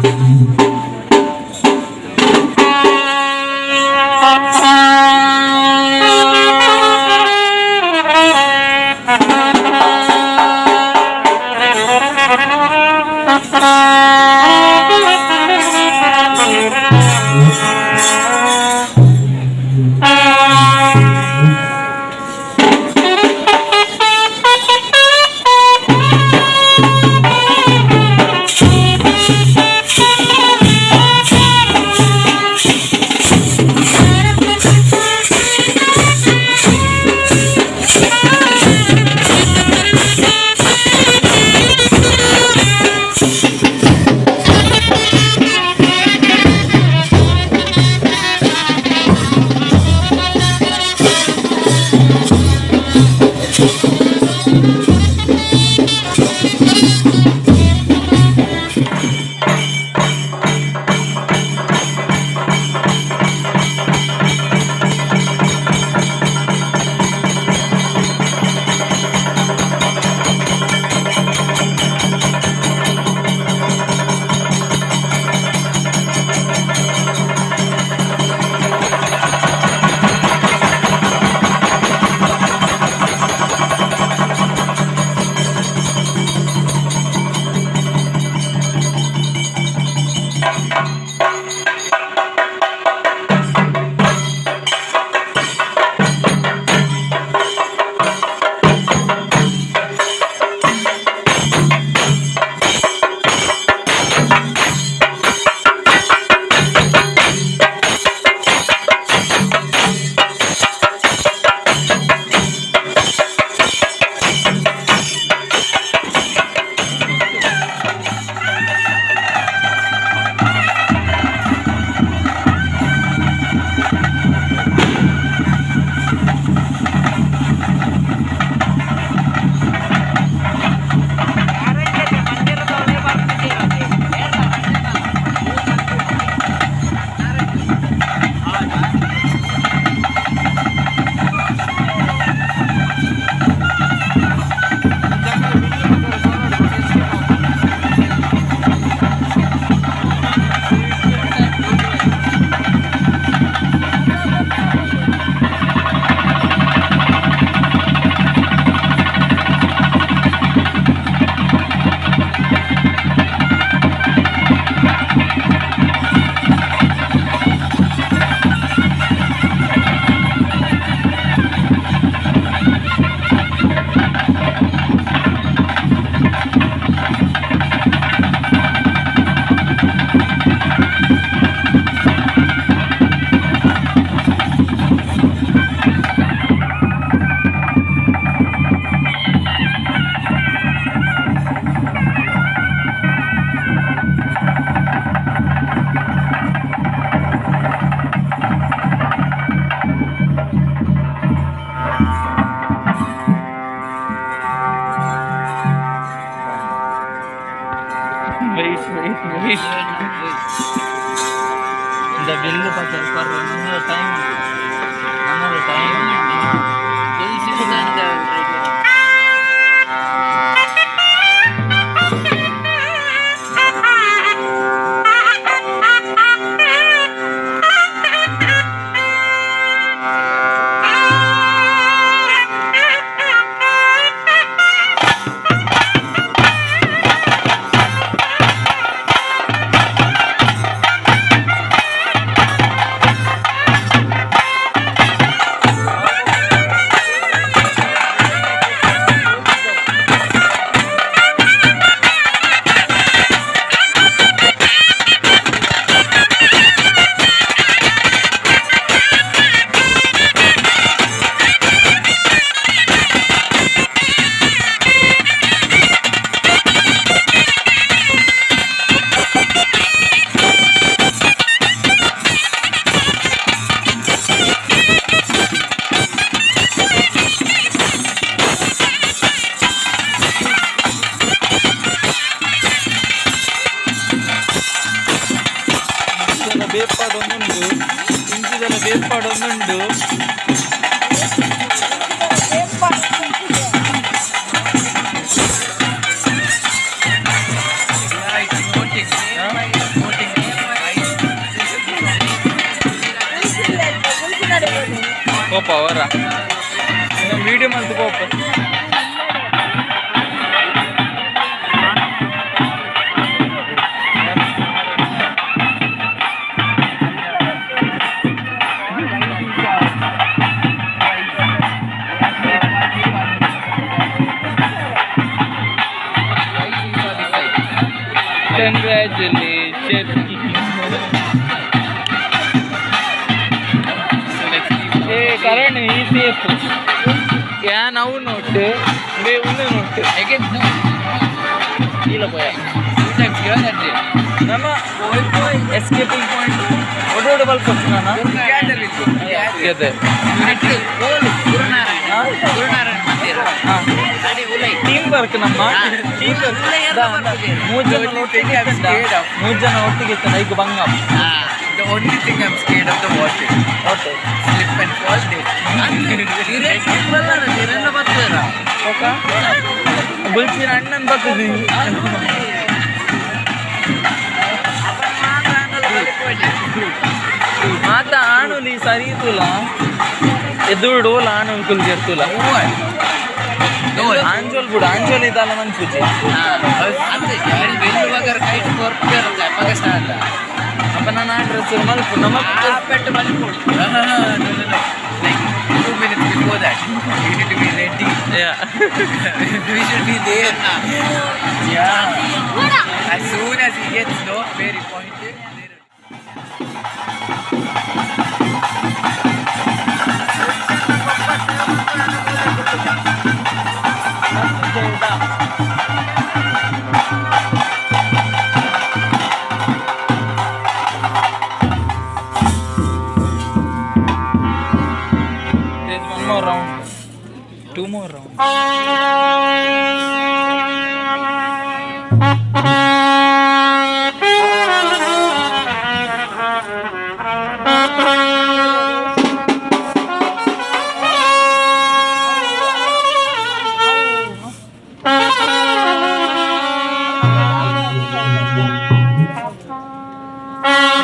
Wait, wait, wait. The bill time. Time. ಬೇಪಾಡೊಂದುಂಡು ಇಂಚಿದಲ ಬೇಪಾಡೊಂದುಂಡು. ಕೋಪ ಅವರ video ಮಲ್ತು ಕೋಪ. Congratulations. ಏ ಕರಣ್, ಈ ಸೇಫ್ ಯಾನ್ ಅವು ನೋಟ್ ಬೇ ಉಂದು ನೋಟ್ ಇಲ್ಲ ಪೋಯ. ನಮ್ಮ ಎಸ್ಕೇಪಿಂಗ್ ಪಾಯಿಂಟ್ ಒಡೋಡು ಬಲ್ಪ್ ನಾನು. ಅದೇ. ಟೀಮ್ ವರ್ಕ್, ನಮ್ಮ ಟೀಮ್ ವರ್ಕ್. ಮೂರು ಜನ ಒಟ್ಟಿಗೆ ಇತ್ತಂಡ, ಮೂರು ಜನ ಒಟ್ಟಿಗೆ ಇತ್ತಂಡ ಈಗ ಬಂಗ. The only thing I'm scared of the water. Okay. Slip and fall dead. ಬುಲ್ಚಿನ ಅಣ್ಣನ್ ಬರ್ತದೆ. ಮಾತ ಆಣುಲಿ ಸರಿ ಇತ್ತುಲ ಎದುರು ಡೋಲ್ ಆಣು ಅಂಕುಲ್ ಜರ್ತುಲ. ಆಂಜೋಲ್ ಬಿಡು, ಆಂಜೋಲ್ ಇದಲ್ಲ ಮನ್ಪುಜಿ. ಅಪ್ಪ ನಾನು ಆ ಡ್ರೆಸ್ ಮಲ್ಪು ನಮ್ಮ. Like 2 minutes before that, we need to be ready. We should be there. Yeah. As soon as he gets no, where he pointed, there. There's one more round. Two more rounds.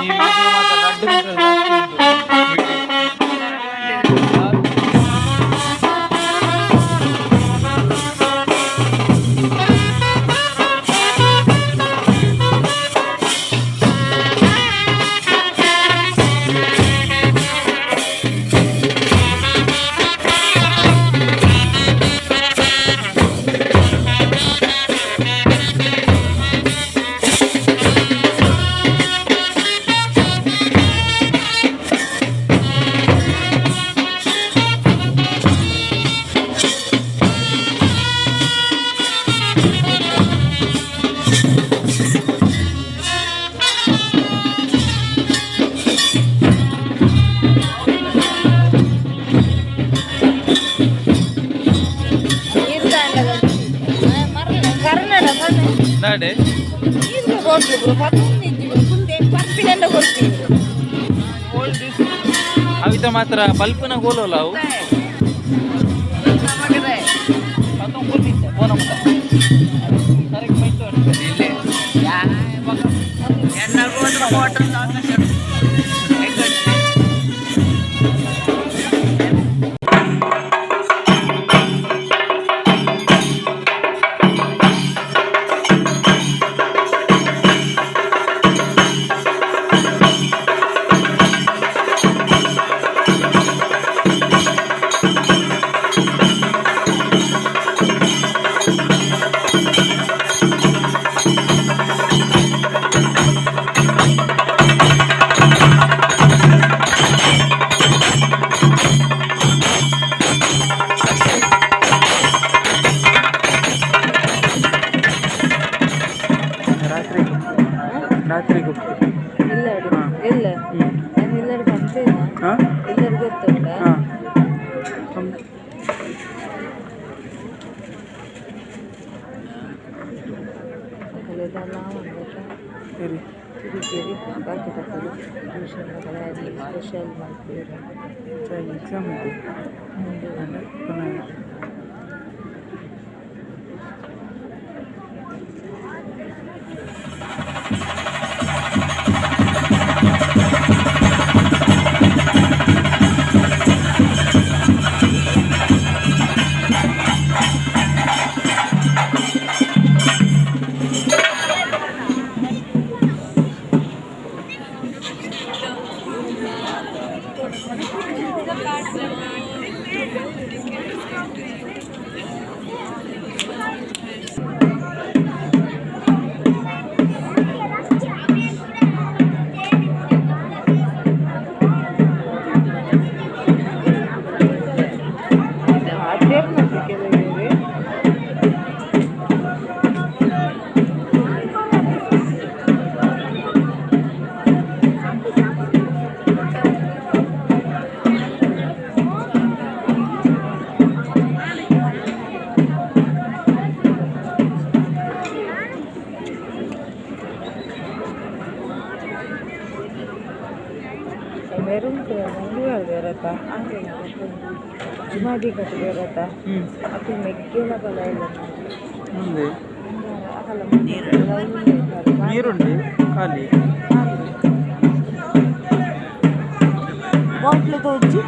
ಈ video ಮಾತ್ರ ರಡ್ಡ್ ದಿನದ ಜಾಸ್ತಿ ಉಂಟು. Video. Karnataka. ದಾಡೆ. ಪರ್ಪಿನೆಂಡ ಕೊಡ್ತೀನಿ. ಅವಿತ ಮಾತ್ರ ಬಲ್ಪನ ಗೋಲೋಲ ಅವು. Water. ರಾತ್ರಿ ರಾತ್ರಿ. ಇಲ್ಲ ಇಲ್ಲ, ನಾನು ಎಲ್ಲರಿಗೂ ಅಂತೇನ. ಹಾಂ. ಎಲ್ಲರಿಗೂ ಗೊತ್ತುಂಟಾ? ಹಾಂ. ಕಳೆದಲ್ಲ ಒಂದು. ಸರಿ. ತಿರುಗೇರಿ ಬಾಕಿ ತಕ್ಕದು ಟ್ಯೂಷನ್ ಸ್ಪೆಷಲ್ ಮಾಡ್ತೀವಿ. ಎಕ್ಸಾಮ್ ಇದೆ. ಪುನಃ. ಮೆರೂನ್ ಕಲರ್ ಉಂದು ಹೇಳ್ಬೇರತ್ತ. ಜುಮಾದಿ ಕಟ್ಟುಬೇರತ್ತ. ಅಕುಲು ಮೆಗ್ಗೆಲ ಬಲ ಇಲ್ಲ. ಮುಂದೆ. ಅಕಲ. ನೀರುಂಡು ಖಾಲಿ. ಬಾಟ್ಲು ತೋಜಿ.